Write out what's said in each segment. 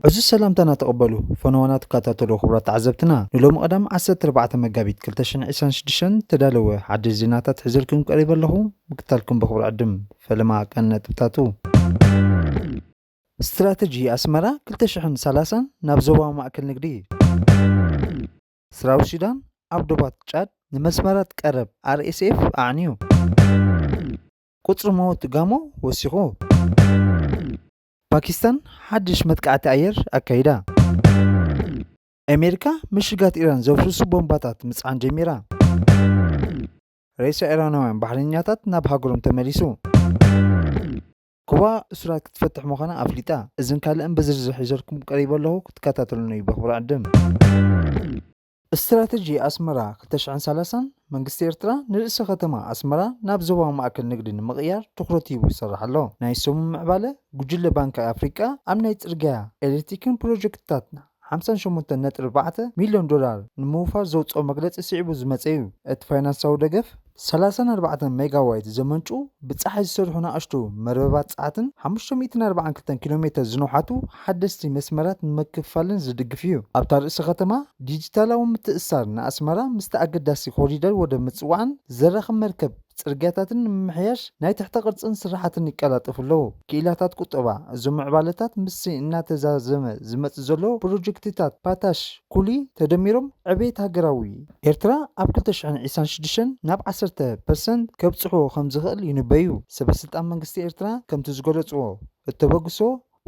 እዚ ሰላምታና ተቐበሉ። ፈነዋና ትከታተሉ ክቡራት ተዓዘብትና፣ ንሎሚ ቀዳም ዓሰርተ ኣርባዕተ መጋቢት ክልተ ሽሕን ዕስራን ሽዱሽተን ተዳለወ ሓድሽ ዜናታት ሒዘልኩም ቀሪበ ኣለኹ። ምክታልኩም ብኽብሪ ዕድም። ፈለማ ቀን ነጥብታቱ። ስትራተጂ ኣስመራ ክልተ ሽሕን ሰላሳን ናብ ዞባዊ ማእከል ንግዲ። ሰራዊት ሱዳን ኣብ ዶባት ጫድ ንመስመራት ቀረብ ኣር ኤስ ኤፍ ኣዕንዩ። ቁጽሪ መወቲ ጋሞ ወሲኹ። ፓኪስታን ሓድሽ መጥቃዕቲ ኣየር ኣካይዳ። ኣሜሪካ ምሽጋት ኢራን ዘፍርሱ ቦምባታት ምጽዓን ጀሚራ። ሬሳ ኢራናውያን ባሕረኛታት ናብ ሃገሮም ተመሊሱ። ኩባ እሱራት ክትፈትሕ ምዃና ኣፍሊጣ። እዝን ካልእን ብዝርዝር ሒዘልኩም ቀሪበ ኣለኹ፣ ክትከታተሉኒ እዩ ብኽብሪ ዕድም። ስትራተጂ ኣስመራ ክልተ ሽሕን ሰላሳን፣ መንግስቲ ኤርትራ ንርእሰ ከተማ ኣስመራ ናብ ዞባዊ ማእከል ንግዲ ንምቕያር ትኹረት ሂቡ ይሰርሕ ኣሎ። ናይ ሰሙን ምዕባለ፣ ጉጅለ ባንኪ ኣፍሪቃ ኣብ ናይ ጽርግያ፣ ኤሌክትሪክን ፕሮጀክትታት ሓምሳን ሸሞንተን ነጥቢ ኣርባዕተ ሚልዮን ዶላር ንምውፋር ዘውጽኦ መግለጺ ስዒቡ ዝመጸ እዩ። እቲ ፋይናንሳዊ ደገፍ ሰላሳን ኣርባዕተን ሜጋዋይት ዘመንጩ ብጸሓይ ዝሰርሑ ንኣሽቱ መርበባት ጸዓትን ሓሙሽተ ሚእትን ኣርባዓን ክልተን ኪሎ ሜተር ዝነውሓቱ ሓደስቲ መስመራት ንምክፋልን ዝድግፍ እዩ። ኣብታ ርእሲ ከተማ ዲጂታላዊ ምትእስሳር ንኣስመራ ምስቲ ኣገዳሲ ኮሪደር ወደብ ምጽዋዕን ዘራኽብ መርከብ ጽርግያታትን ንምምሕያሽ ናይ ትሕተ ቅርጽን ስራሓትን ይቀላጠፉ ኣለዉ። ክኢላታት ቁጠባ፣ እዞም ምዕባለታት ምስቲ እናተዛዘመ ዝመጽእ ዘሎ ፕሮጀክትታት ፓታሽ ኩሊ ተደሚሮም ዕቤት ሃገራዊ ኤርትራ ኣብ ክልተ ሽሕን ዕስራን ሽዱሽተን ናብ ዓሰርተ ፐርሰንት ከብጽሕዎ ከም ዝኽእል ይንበዩ። ሰበ ስልጣን መንግስቲ ኤርትራ ከምቲ ዝገለጽዎ፣ እተበግሶ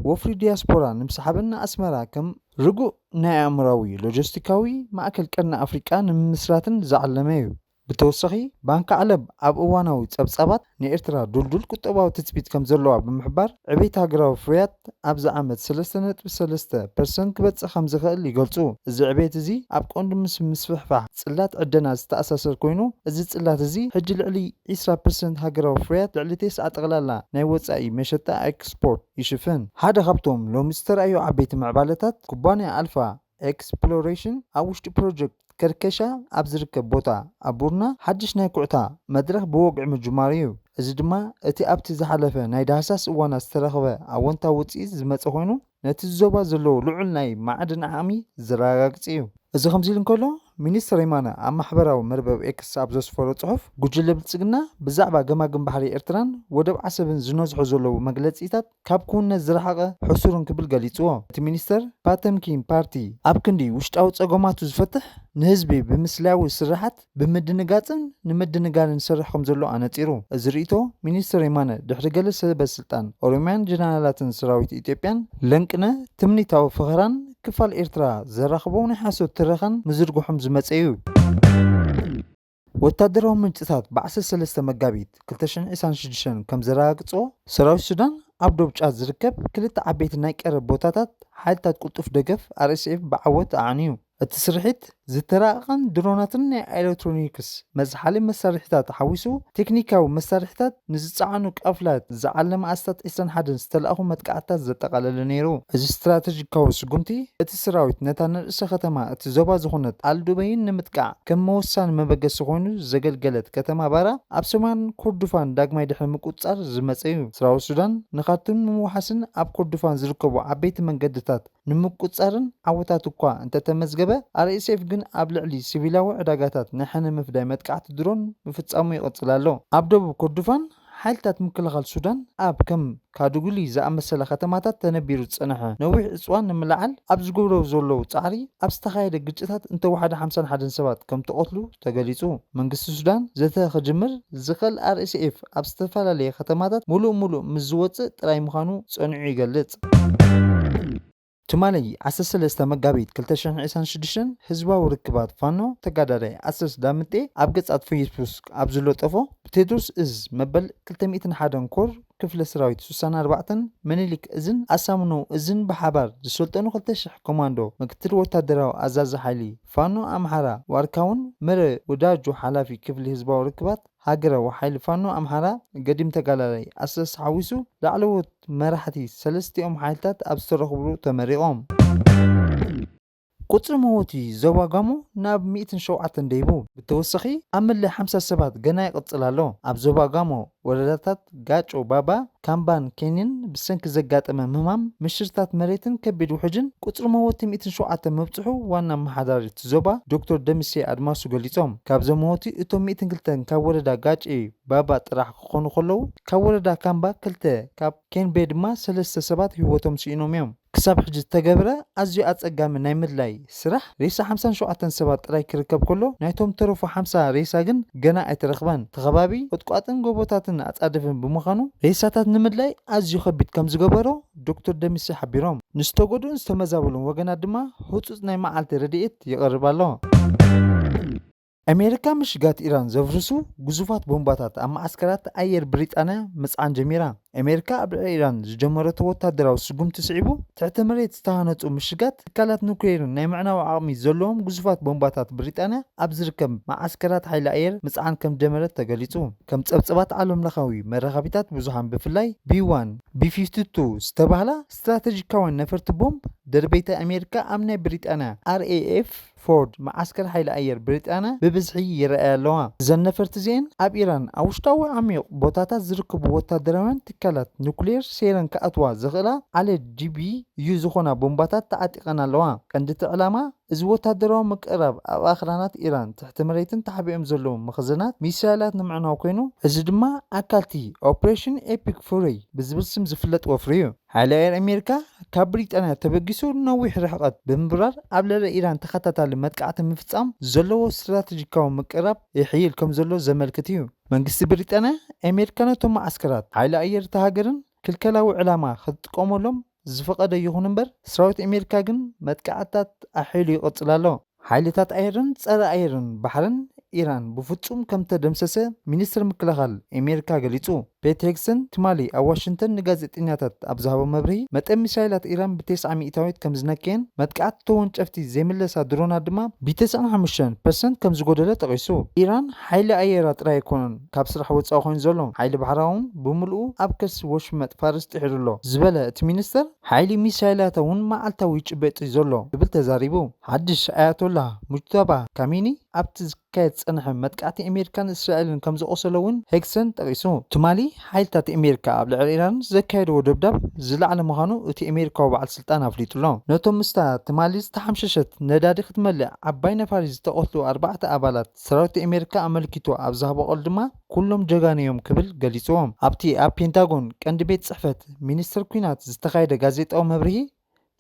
ወፍሪ ዲያስፖራ ንምስሓብን ንኣስመራ ከም ርጉእ ናይ ኣእምራዊ ሎጂስቲካዊ ማእከል ቀርኒ ኣፍሪቃ ንምምስራትን ዝዓለመ እዩ። ብተወሳኺ፣ ባንኪ ዓለም ኣብ እዋናዊ ጸብጻባት ንኤርትራ ድልዱል ቁጠባዊ ትጽቢት ከም ዘለዋ ብምሕባር፣ ዕቤት ሃገራዊ ፍርያት ኣብዚ ዓመት ሰለስተ ነጥቢ ሰለስተ ፐርሰንት ክበጽሕ ከም ዝኽእል ይገልጹ። እዚ ዕቤት እዚ ኣብ ቀንዱ ምስ ምስፍሕፋሕ ጽላት ዕደና ዝተኣሳሰር ኮይኑ፣ እዚ ጽላት እዚ ሕጂ ልዕሊ ዕስራ ፐርሰንት ሃገራዊ ፍርያት፣ ልዕሊ ቴስዓ ጠቕላላ ናይ ወጻኢ መሸጣ ኤክስፖርት ይሽፍን። ሓደ ካብቶም ሎሚ ዝተራእዩ ዓበይቲ ምዕባለታት፣ ኩባንያ ኣልፋ ኤክስፕሎሬሽን ኣብ ውሽጢ ፕሮጀክት ከርከሻ ኣብ ዝርከብ ቦታ ኣቡርና ሓድሽ ናይ ኩዕታ መድረኽ ብወግዒ ምጅማሩ እዩ። እዚ ድማ እቲ ኣብቲ ዝሓለፈ ናይ ዳህሳስ እዋናት ዝተረኽበ ኣወንታዊ ውጽኢት ዝመጸ ኮይኑ፣ ነቲ ዞባ ዘለዎ ልዑል ናይ ማዕድን ዓቕሚ ዘረጋግጽ እዩ። እዚ ከምዚ ኢሉ እንከሎ፣ ሚኒስትር የማነ ኣብ ማሕበራዊ መርበብ ኤክስ ኣብ ዘስፈሮ ጽሑፍ፣ ጉጅለ ብልጽግና ብዛዕባ ገማግም ባሕሪ ኤርትራን ወደብ ዓሰብን ዝነዝሖ ዘለዉ መግለጺታት ካብ ክውንነት ዝረሓቐ ሕሱርን ክብል ገሊጽዎ። እቲ ሚኒስተር፣ ፓተምኪን ፓርቲ ኣብ ክንዲ ውሽጣዊ ጸገማቱ ዝፈትሕ፣ ንህዝቢ ብምስላያዊ ስርሓት ብምድንጋጽን ንምድንጋርን ይሰርሕ ከም ዘሎ ኣነጺሩ። እዚ ርእይቶ ሚኒስተር የማነ ድሕሪ ገለ ሰበ ስልጣን ኦሮምያን ጀነራላትን ሰራዊት ኢትዮጵያን ለንቅነ ትምኒታዊ ፈኸራን ክፋል ኤርትራ ዘራኽቦ ናይ ሓሶት ትረኻን ምዝርግሖም ዝመጸ እዩ። ወታደራዊ ምንጭታት ብዓሰርተ ሰለስተ መጋቢት ክልተ ሽሕን ዕስራን ሽዱሽተን ከም ዘረጋግጾ፣ ሰራዊት ሱዳን ኣብ ዶብ ጫድ ዝርከብ ክልተ ዓበይቲ ናይ ቀረብ ቦታታት ሓይልታት ቅልጡፍ ደገፍ ኣር ኤስ ኤፍ ብዓወት ኣዕንዩ። እቲ ስርሒት ዝተራቐቐን ድሮናትን ናይ ኤሌክትሮኒክስ መዝሓሊ መሳርሒታት ሓዊሱ፣ ቴክኒካዊ መሳርሒታት ንዝጸዓኑ ቃፍላት ዝዓለመ ኣስታት ዕስራን ሓደን ዝተላእኹ መጥቃዕትታት ዘጠቓለለ ነይሩ። እዚ ስትራተጂካዊ ስጉምቲ፣ እቲ ሰራዊት ነታ ንርእሰ ከተማ እቲ ዞባ ዝኾነት ኣልዱበይን ንምጥቃዕ ከም መወሳኒ መበገሲ ኮይኑ ዘገልገለት ከተማ ባራ ኣብ ሰሜን ኮርዶፋን ዳግማይ ድሕሪ ምቁጽጻር ዝመጸ እዩ። ሰራዊት ሱዳን ንኻርቱም ንምውሓስን ኣብ ኮርዶፋን ዝርከቡ ዓበይቲ መንገድታት ንምቁጽጻርን ዓወታት እኳ እንተተመዝገበ፣ ኣር ኤስ ኤፍ ግን ኣብ ልዕሊ ሲቪላዊ ዕዳጋታት ናይ ሕነ ምፍዳይ መጥቃዕቲ ድሮን ምፍጻሙ ይቕጽል ኣሎ። ኣብ ደቡብ ኮርዶፋን፣ ሓይልታት ምክልኻል ሱዳን ኣብ ከም ካዱጉሊ ዝኣመሰላ ከተማታት ተነቢሩ ዝጸንሐ ነዊሕ ዕጽዋን ንምልዓል ኣብ ዝገብሮ ዘለዉ ጻዕሪ፣ ኣብ ዝተኻየደ ግጭታት እንተወሓደ ሓምሳን ሓደን ሰባት ከም ተቐትሉ ተገሊጹ። መንግስቲ ሱዳን ዘተ ክጅምር ዝኽእል ኣር ኤስ ኤፍ ኣብ ዝተፈላለየ ከተማታት ሙሉእ ሙሉእ ምስ ዝወጽእ ጥራይ ምዃኑ ጸኒዑ ይገልጽ። ትማሊ ዓሰርተ ሰለስተ መጋቢት ክልተ ሽሕን ዕስራን ሽዱሽተን ህዝባዊ ርክባት ፋኖ ተጋዳላይ ኣሰስ ዳምጤ ኣብ ገጻት ፌስቡክ ኣብ ዝለጠፎ፣ ብቴድሮስ እዝ መበል ክልተ ሚእትን ሓደን ኮር ክፍለ ሰራዊት ስሳን ኣርባዕተን ምኒልክ እዝን ኣሳምነው እዝን ብሓባር ዝሰልጠኑ ክልተ ሽሕ ኮማንዶ፣ ምክትል ወታደራዊ ኣዛዚ ሓይሊ ፋኖ ኣምሓራ ዋርካውን መረ ወዳጆ ሓላፊ ክፍሊ ህዝባዊ ርክባት ሃገራዊ ሓይሊ ፋኖ ኣምሓራ ገዲም ተጋዳላይ ኣሰስ ሓዊሱ ላዕለዎት መራሕቲ ሰለስቲኦም ሓይልታት ኣብ ዝተረኽብሉ ተመሪቖም። ቁጽሪ መወቲ ዞባ ጋሞ ናብ ሚእትን ሸውዓተን ደይቡ። ብተወሳኺ ኣብ ምልላይ ሓምሳ ሰባት ገና ይቕጽል ኣሎ። ኣብ ዞባ ጋሞ ወረዳታት ጋጮ ባባ፣ ካምባን ኬንን ብሰንኪ ዘጋጠመ ምህማም፣ ምሽርታት መሬትን ከቢድ ውሕጅን ቁጽሪ መወቲ ሚእትን ሸውዓተን ምብጽሑ ዋና ኣመሓዳሪ እቲ ዞባ ዶክተር ደምሴ ኣድማሱ ገሊጾም። ካብዞም መወቲ እቶም ሚእትን ክልተን ካብ ወረዳ ጋጪ ባባ ጥራሕ ክኾኑ ከለዉ፣ ካብ ወረዳ ካምባ ክልተ፣ ካብ ኬንቤ ድማ ሰለስተ ሰባት ህይወቶም ስኢኖም እዮም። ክሳብ ሕጂ ዝተገብረ ኣዝዩ ኣጸጋሚ ናይ ምድላይ ስራሕ ሬሳ ሓምሳን ሸውዓተን ሰባት ጥራይ ክርከብ ከሎ፣ ናይቶም ተረፉ ሓምሳ ሬሳ ግን ገና ኣይተረኽበን። እቲ ከባቢ ቁጥቋጥን ጎቦታትን ኣጻድፍን ብምዃኑ፣ ሬሳታት ንምድላይ ኣዝዩ ከቢድ ከም ዝገበሮ ዶክተር ደምሴ ሓቢሮም። ንዝተጎድኡን ዝተመዛበሉን ወገናት ድማ ህጹጽ ናይ መዓልቲ ረድኤት ይቐርብ ኣሎ። ኣሜሪካ ምሽጋት ኢራን ዘፍርሱ ግዙፋት ቦምባታት ኣብ መዓስከራት ኣየር ብሪጣንያ ምጽዓን ጀሚራ። ኣሜሪካ ኣብ ልዕሊ ኢራን ዝጀመረቶ ወታደራዊ ስጉምቲ ስዒቡ፣ ትሕቲ መሬት ዝተሃነጹ ምሽጋት ትካላት ኑክሌርን ናይ ምዕናው ዓቕሚ ዘለዎም ግዙፋት ቦምባታት ብሪጣንያ ኣብ ዝርከብ መዓስከራት ሓይሊ ኣየር ምጽዓን ከም ጀመረት ተገሊጹ። ከም ጸብጸባት ዓለምለኻዊ መራኸቢታት ብዙሃን ብፍላይ ቢ ዋን፣ ቢ ፊፍቲ ቱ ዝተባህላ ስትራተጂካውያን ነፈርቲ ቦምብ ደርበይቲ ኣሜሪካ ኣብ ናይ ብሪጣንያ ኣር ኤ ኤፍ ፎርድ መዓስከር ሓይሊ ኣየር ብሪጣንያ ብብዝሒ ይረኣያ ኣለዋ። እዘን ነፈርቲ እዚኤን ኣብ ኢራን ኣብ ውሽጣዊ ዓሚቕ ቦታታት ዝርከቡ ወታደራውያን ትካላት ኑክሌር ሰይረን ክኣትዋ ዝኽእላ ዓሌት ጂ ቢ ዩ ዝኾና ቦምባታት ተዓጢቐን ኣለዋ። ቀንዲ እቲ ዕላማ እዚ ወታደራዊ ምቅርራብ ኣብ ኣኽራናት ኢራን ትሕቲ መሬትን ተሓቢኦም ዘለዉ መኽዘናት ሚሳይላት ንምዕናው ኮይኑ፣ እዚ ድማ ኣካልቲ ኦፕሬሽን ኤፒክ ፉሪ ብዝብል ስም ዝፍለጥ ወፍሪ እዩ። ሓይሊ ኣየር ኣሜሪካ ካብ ብሪጣንያ ተበጊሱ ነዊሕ ርሕቀት ብምብራር ኣብ ልዕሊ ኢራን ተኸታታሊ መጥቃዕቲ ምፍጻም ዘለዎ ስትራተጂካዊ ምቅራብ ይሕይል ከም ዘሎ ዘመልክት እዩ። መንግስቲ ብሪጣንያ ኣሜሪካ ነቶም መዓስከራት ሓይሊ ኣየር እታ ሃገርን ክልከላዊ ዕላማ ክትጥቀመሎም ዝፈቐደ ይኹን እምበር፣ ሰራዊት ኣሜሪካ ግን መጥቃዕትታት ኣሕይሉ ይቕጽል ኣሎ። ሓይልታት ኣየርን ጸረ ኣየርን ባሕርን ኢራን ብፍጹም ከም ተደምሰሰ ሚኒስትር ምክልኻል ኣሜሪካ ገሊጹ። ፔት ሄግሰን ትማሊ ኣብ ዋሽንግተን ንጋዜጠኛታት ኣብ ዝሃቦ መብርሂ፣ መጠን ሚሳይላት ኢራን ብተስዓ ሚእታዊት ከም ዝነከየን መጥቃዕቲ ተወንጨፍቲ ዘይምለሳ ድሮናት ድማ ብተስዓን ሓሙሽተን ፐርሰንት ከም ዝጎደለ ጠቒሱ። ኢራን ሓይሊ ኣየራ ጥራይ ኣይኮነን ካብ ስራሕ ወጻኢ ኮይኑ ዘሎ፣ ሓይሊ ባሕራ እውን ብምልኡ ኣብ ከርሲ ወሽመጥ ፋርስ ጥሒሉ ኣሎ ዝበለ እቲ ሚኒስተር፣ ሓይሊ ሚሳይላት እውን መዓልታዊ ይጭበጥ እዩ ዘሎ ክብል ተዛሪቡ። ሓድሽ ኣያቶላ ሙጅተባ ካሚኒ ኣብቲ ዝካየድ ዝጸንሐ መጥቃዕቲ ኣሜሪካን እስራኤልን ከም ዝቖሰለ እውን ሄግሰን ጠቒሱ። ትማሊ ሓይልታት ኣሜሪካ ኣብ ልዕሊ ኢራን ዘካየድዎ ደብዳብ ዝለዓለ ምዃኑ እቲ ኣሜሪካዊ በዓል ስልጣን ኣፍሊጡ ኣሎ። ነቶም ምስታ ትማሊ ዝተሓምሸሸት ነዳዲ ክትመልእ ዓባይ ነፋሪት ዝተቐትሉ ኣርባዕተ ኣባላት ሰራዊት ኣሜሪካ ኣመልኪቱ ኣብ ዝሃቦ ቃል ድማ፣ ኩሎም ጀጋኑ እዮም ክብል ገሊጽዎም። ኣብቲ ኣብ ፔንታጎን ቀንዲ ቤት ጽሕፈት ሚኒስትር ኲናት ዝተኻየደ ጋዜጣዊ መብርሂ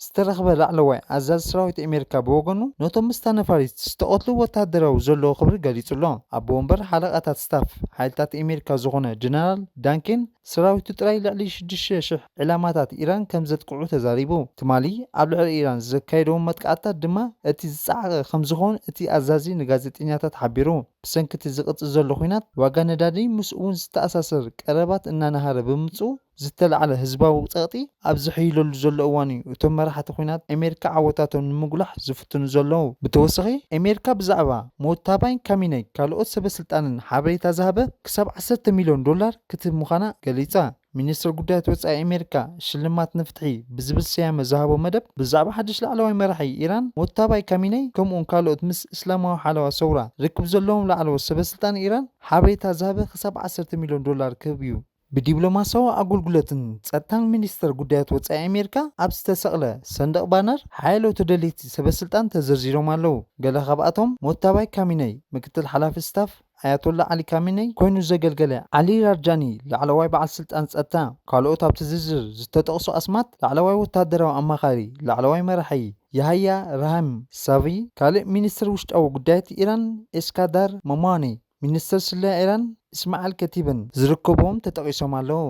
ዝተረኽበ ላዕለዋይ ኣዛዚ ሰራዊት ኣሜሪካ ብወገኑ፣ ነቶም ምስታ ነፋሪት ዝተቐትሉ ወታደራዊ ዘለዎ ክብሪ ገሊጹ ኣሎ። ኣቦ ወንበር ሓለቓታት ስታፍ ሓይልታት ኣሜሪካ ዝኾነ ጀነራል ዳንኬን፣ ሰራዊቱ ጥራይ ልዕሊ ሽዱሽተ ሽሕ ዕላማታት ኢራን ከም ዘጥቅዑ ተዛሪቡ። ትማሊ ኣብ ልዕሊ ኢራን ዘካየደዎም መጥቃዕትታት ድማ እቲ ዝጸዓቐ ከም ዝኾን እቲ ኣዛዚ ንጋዜጠኛታት ሓቢሩ። ብሰንኪ እቲ ዝቕጽል ዘሎ ኲናት፣ ዋጋ ነዳዲ ምስኡ እውን ዝተኣሳሰር ቀረባት እናነሃረ ብምምጽኡ፣ ዝተላዕለ ህዝባዊ ጸቕጢ ኣብ ዝሕይለሉ ዘሎ እዋን እዩ እቶም መራሕቲ ኲናት ኣሜሪካ ዓወታቶም ንምጉላሕ ዝፍትኑ ዘለዉ። ብተወሳኺ፣ ኣሜሪካ ብዛዕባ ሞታባይ ካሚነይ ካልኦት ሰበ ስልጣንን ሓበሬታ ዝሃበ ክሳብ ዓሰርተ ሚልዮን ዶላር ክትህብ ምዃና ገሊጻ። ሚኒስትር ጉዳያት ወጻኢ ኣሜሪካ ሽልማት ንፍትሒ ብዝብል ስያመ ዝሃቦ መደብ፣ ብዛዕባ ሓድሽ ላዕለዋይ መራሒ ኢራን ሞታባይ ካሚነይ ከምኡውን ካልኦት ምስ እስላማዊ ሓለዋ ሰውራ ርክብ ዘለዎም ላዕለዎት ሰበ ስልጣን ኢራን ሓበሬታ ዝሃበ ክሳብ ዓሰርተ ሚልዮን ዶላር ክህብ እዩ። ብዲፕሎማሲያዊ ኣገልግሎትን ጸጥታን ሚኒስተር ጉዳያት ወጻኢ ኣሜሪካ ኣብ ዝተሰቕለ ሰንደቕ ባነር፣ ሓያሎ ተደለይቲ ሰበ ስልጣን ተዘርዚሮም ኣለዉ። ገለ ካብኣቶም ሞታባይ ካሚነይ፣ ምክትል ሓላፊ ስታፍ ኣያቶላ ዓሊ ካሚነይ ኮይኑ ዘገልገለ ዓሊ ራርጃኒ፣ ላዕለዋይ በዓል ስልጣን ጸጥታ። ካልኦት ኣብቲ ዝርዝር ዝተጠቕሱ ኣስማት፣ ላዕለዋይ ወታደራዊ ኣማኻሪ ላዕለዋይ መራሒ ያህያ ራሃም ሳቪ፣ ካልእ ሚኒስትር ውሽጣዊ ጉዳያት ኢራን ኤስካዳር መማኒ፣ ሚኒስትር ስለያ ኢራን እስማዓል ከቲብን ዝርከብዎም ተጠቒሶም ኣለዉ።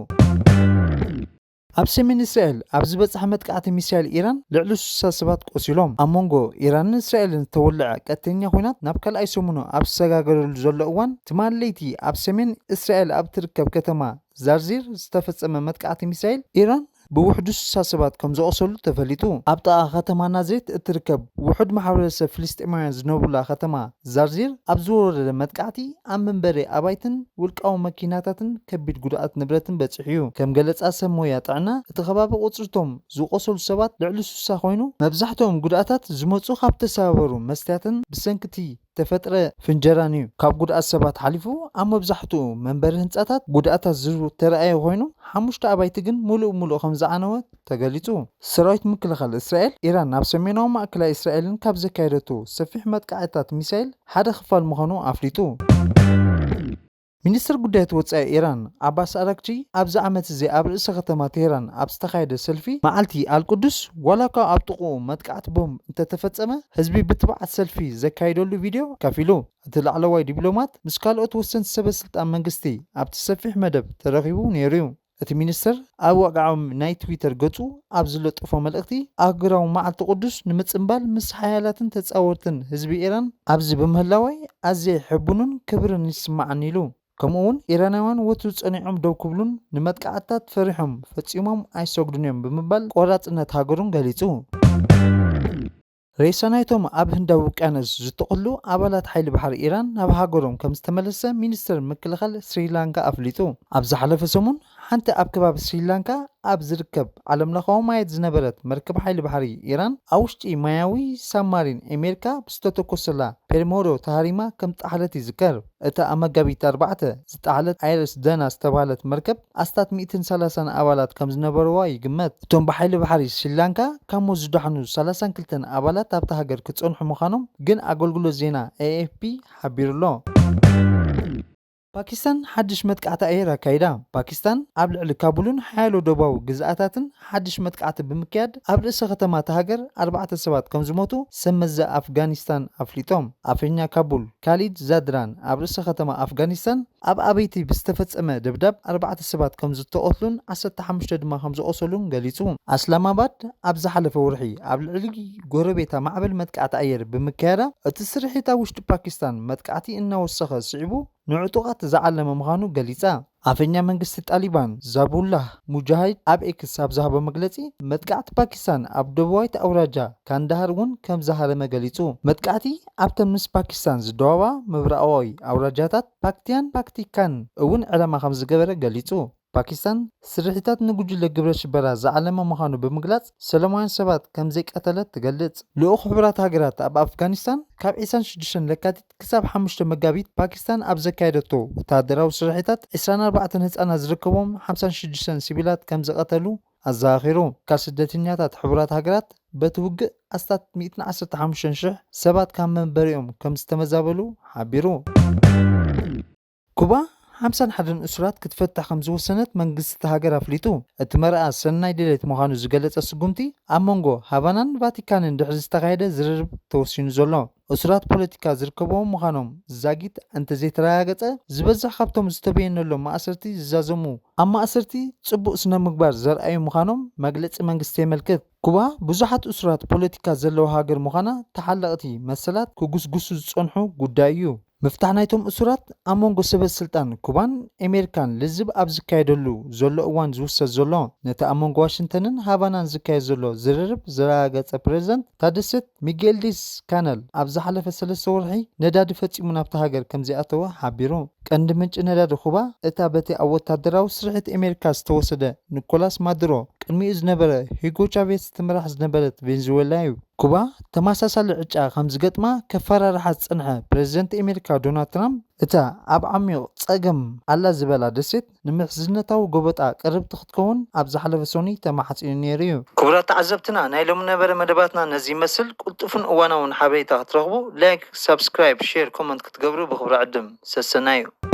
ኣብ ሰሜን እስራኤል ኣብ ዝበጽሐ መጥቃዕቲ ሚሳይል ኢራን ልዕሊ ስሳ ሰባት ቆሲሎም። ኣብ መንጎ ኢራንን እስራኤልን ዝተወልዐ ቀጥተኛ ኲናት ናብ ካልኣይ ሰሙኑ ኣብ ዝሰጋገረሉ ዘሎ እዋን፣ ትማሊ ለይቲ ኣብ ሰሜን እስራኤል ኣብ ትርከብ ከተማ ዛርዚር ዝተፈጸመ መጥቃዕቲ ሚሳይል ኢራን ብውሕዱ ስሳ ሰባት ከም ዝቖሰሉ ተፈሊጡ። ኣብ ጥቓ ከተማ ናዝሬት እትርከብ ውሑድ ማሕበረሰብ ፍልስጤማውያን ዝነብሩላ ከተማ ዛርዚር ኣብ ዝወረደ መጥቃዕቲ ኣብ መንበሪ ኣባይትን ውልቃዊ መኪናታትን ከቢድ ጉድኣት ንብረትን በጺሑ እዩ። ከም ገለጻ ሰብ ሞያ ጥዕና፣ እቲ ከባቢ ቁጽርቶም ዝቖሰሉ ሰባት ልዕሊ ስሳ ኮይኑ፣ መብዛሕትኦም ጉድኣታት ዝመጹ ካብ ተሰባበሩ መስትያትን ብሰንኪ እቲ ዝተፈጥረ ፍንጀራን እዩ። ካብ ጉድኣት ሰባት ሓሊፉ ኣብ መብዛሕትኡ መንበሪ ህንፃታት ጉድኣታት ዝተረኣየ ኮይኑ፣ ሓሙሽተ ኣባይቲ ግን ሙሉእ ሙሉእ ከም ዝዓነወ ተገሊፁ። ሰራዊት ምክልኻል እስራኤል፣ ኢራን ናብ ሰሜናዊ ማእከላይ እስራኤልን ካብ ዘካየደቶ ሰፊሕ መጥቃዕትታት ሚሳይል ሓደ ክፋል ምዃኑ ኣፍሊጡ። ሚኒስትር ጉዳያት ወጻኢ ኢራን ኣባስ ኣራግቺ ኣብዚ ዓመት እዚ ኣብ ርእሰ ከተማ ቴህራን ኣብ ዝተኻየደ ሰልፊ መዓልቲ ኣልቅዱስ፣ ዋላ እኳ ኣብ ጥቕኡ መጥቃዕቲ ቦምብ እንተተፈጸመ፣ ህዝቢ ብትብዓት ሰልፊ ዘካየደሉ ቪድዮ ከፊሉ። እቲ ላዕለዋይ ዲፕሎማት ምስ ካልኦት ወሰንቲ ሰበ ስልጣን መንግስቲ ኣብቲ ሰፊሕ መደብ ተረኺቡ ነይሩ እዩ። እቲ ሚኒስትር ኣብ ወግዓዊ ናይ ትዊተር ገጹ ኣብ ዝለጠፎ መልእኽቲ፣ ኣህጉራዊ መዓልቲ ቅዱስ ንምጽንባል ምስ ሓያላትን ተጻወርትን ህዝቢ ኢራን ኣብዚ ብምህላወይ ኣዝየ ሕቡንን ክብርን ይስምዓኒ ኢሉ። ከምኡ እውን ኢራናውያን ወትሩ ጸኒዖም ደው ክብሉን ንመጥቃዕትታት ፈሪሖም ፈጺሞም ኣይሰግዱን እዮም ብምባል ቆራጽነት ሃገሩን ገሊጹ። ሬሳ ናይቶም ኣብ ህንዳዊ ውቅያኖስ ዝተቐሉ ኣባላት ሓይሊ ባሕሪ ኢራን ናብ ሃገሮም ከም ዝተመለሰ ሚኒስትር ምክልኻል ስሪላንካ ኣፍሊጡ። ኣብ ዝሓለፈ ሰሙን ሓንቲ ኣብ ከባቢ ስሪላንካ ኣብ ዝርከብ ዓለምለኻዊ ማየት ዝነበረት መርከብ ሓይሊ ባሕሪ ኢራን ኣብ ውሽጢ ማያዊ ሳብማሪን ኣሜሪካ ብዝተተኮሰላ ፔርሞዶ ተሃሪማ ከም ዝጠሓለት ይዝከር። እታ ኣብ መጋቢት ኣርባዕተ ዝጠሓለት ኣይረስ ደና ዝተባህለት መርከብ ኣስታት ሚእትን ሰላሳን ኣባላት ከም ዝነበርዋ ይግመት። እቶም ብሓይሊ ባሕሪ ስሪላንካ ካብ ሞት ዝደሓኑ ሰላሳን ክልተን ኣባላት ኣብታ ሃገር ክጸንሑ ምዃኖም ግን ኣገልግሎት ዜና ኤ ኤፍ ፒ ሓቢሩ ኣሎ። ፓኪስታን ሓድሽ መጥቃዕቲ ኣየር ኣካይዳ። ፓኪስታን ኣብ ልዕሊ ካቡልን ሓያሎ ደቡባዊ ግዝኣታትን ሓድሽ መጥቃዕቲ ብምክያድ ኣብ ርእሰ ከተማ እታ ሃገር ኣርባዕተ ሰባት ከም ዝሞቱ ሰብ መዚ ኣፍጋኒስታን ኣፍሊጦም። ኣፈኛ ካቡል ካሊድ ዛድራን ኣብ ርእሰ ከተማ ኣፍጋኒስታን ኣብ ኣበይቲ ብዝተፈጸመ ደብዳብ ኣርባዕተ ሰባት ከም ዝተቐትሉን ዓሰርተ ሓሙሽተ ድማ ከም ዝቖሰሉን ገሊጹ። ኣስላማባድ ኣብ ዝሓለፈ ወርሒ ኣብ ልዕሊ ጎረቤታ ማዕበል መጥቃዕቲ ኣየር ብምክያዳ፣ እቲ ስርሒት ኣብ ውሽጢ ፓኪስታን መጥቃዕቲ እናወሰኸ ስዒቡ ንዕጡቓት ዝዓለመ ምዃኑ ገሊጻ። ኣፈኛ መንግስቲ ጣሊባን ዛቡላህ ሙጃሂድ ኣብ ኤክስ ኣብ ዝሃቦ መግለጺ፣ መጥቃዕቲ ፓኪስታን ኣብ ደቡባዊት ኣውራጃ ካንዳሃር እውን ከም ዝሃረመ ገሊጹ። መጥቃዕቲ ኣብተን ምስ ፓኪስታን ዝደዋዋ ምብራቓዊ ኣውራጃታት ፓክቲያን ፓክቲካን እውን ዕላማ ከም ዝገበረ ገሊጹ። ፓኪስታን ስርሒታት ንጉጅለ ግብረ ሽበራ ዝዓለመ ምዃኑ ብምግላጽ፣ ሰላማውያን ሰባት ከም ዘይቀተለት ትገልጽ። ልኡኽ ሕቡራት ሃገራት ኣብ ኣፍጋኒስታን ካብ ዕስራን ሽዱሽተን ለካቲት ክሳብ ሓሙሽተ መጋቢት ፓኪስታን ኣብ ዘካየደቶ ወተሃደራዊ ስርሒታት ዕስራን ኣርባዕተን ህጻናት ዝርከቦም ሓምሳን ሽዱሽተን ሲቪላት ከም ዝቐተሉ ኣዘኻኺሩ። ካብ ስደተኛታት ሕቡራት ሃገራት በቲ ውግእ ኣስታት ሚእትን ዓሰርተ ሓሙሽተን ሽሕ ሰባት ካብ መንበሪኦም ከም ዝተመዛበሉ ሓቢሩ። ኩባ ሓምሳን ሓደን እሱራት ክትፈትሕ ከም ዝወሰነት መንግስቲ እታ ሃገር ኣፍሊጡ። እቲ መርኣ ሰናይ ድሌት ምዃኑ ዝገለጸ ስጉምቲ ኣብ መንጎ ሃቫናን ቫቲካንን ድሕሪ ዝተኻየደ ዝርርብ ተወሲኑ ዘሎ። እሱራት ፖለቲካ ዝርከብዎም ምዃኖም ዛጊት እንተዘይተረጋገጸ፣ ዝበዝሕ ካብቶም ዝተበየነሎም ማእሰርቲ ዝዛዘሙ ኣብ ማእሰርቲ ጽቡቕ ስነ ምግባር ዘርኣዩ ምዃኖም መግለጺ መንግስቲ የመልክት። ኩባ ብዙሓት እሱራት ፖለቲካ ዘለዋ ሃገር ምዃና ተሓለቕቲ መሰላት ክጉስጉሱ ዝጸንሑ ጉዳይ እዩ። ምፍታሕ ናይቶም እሱራት ኣብ መንጎ ሰበ ስልጣን ኩባን ኣሜሪካን ልዝብ ኣብ ዝካየደሉ ዘሎ እዋን ዝውሰድ ዘሎ፣ ነቲ ኣብ መንጎ ዋሽንግተንን ሃቫናን ዝካየድ ዘሎ ዝርርብ ዘረጋገጸ ፕሬዝደንት ታደሴት ሚጌል ዲስ ካነል ኣብ ዝሓለፈ ሰለስተ ወርሒ ነዳዲ ፈጺሙ ናብታ ሃገር ከም ዘይኣተወ ሓቢሩ። ቀንዲ ምንጪ ነዳዲ ኩባ እታ በቲ ኣብ ወታደራዊ ስርሒት ኣሜሪካ ዝተወሰደ ኒኮላስ ማዱሮ ቅድሚኡ ዝነበረ ሂጎ ቻቬዝ ትምራሕ ዝነበረት ቬንዙዌላ እዩ። ኩባ ተመሳሳሊ ዕጫ ከም ዝገጥማ ከፈራርሓ ዝጸንሐ ፕሬዝደንት ኣሜሪካ ዶናልድ ትራምፕ፣ እታ ኣብ ዓሚቕ ጸገም ኣላ ዝበላ ደሴት ንምሕዝነታዊ ጎበጣ ቅርብቲ ክትከውን ኣብ ዝሓለፈ ሰኑይ ተማሕጺኑ ነይሩ እዩ። ክቡራት ተዓዘብትና፣ ናይ ሎሚ ነበረ መደባትና ነዚ ይመስል። ቅልጡፍን እዋናውን ሓበሬታ ክትረኽቡ ላይክ፣ ሳብስክራይብ፣ ሼር፣ ኮመንት ክትገብሩ ብኽብሪ ዕድም። ሰሰናዩ።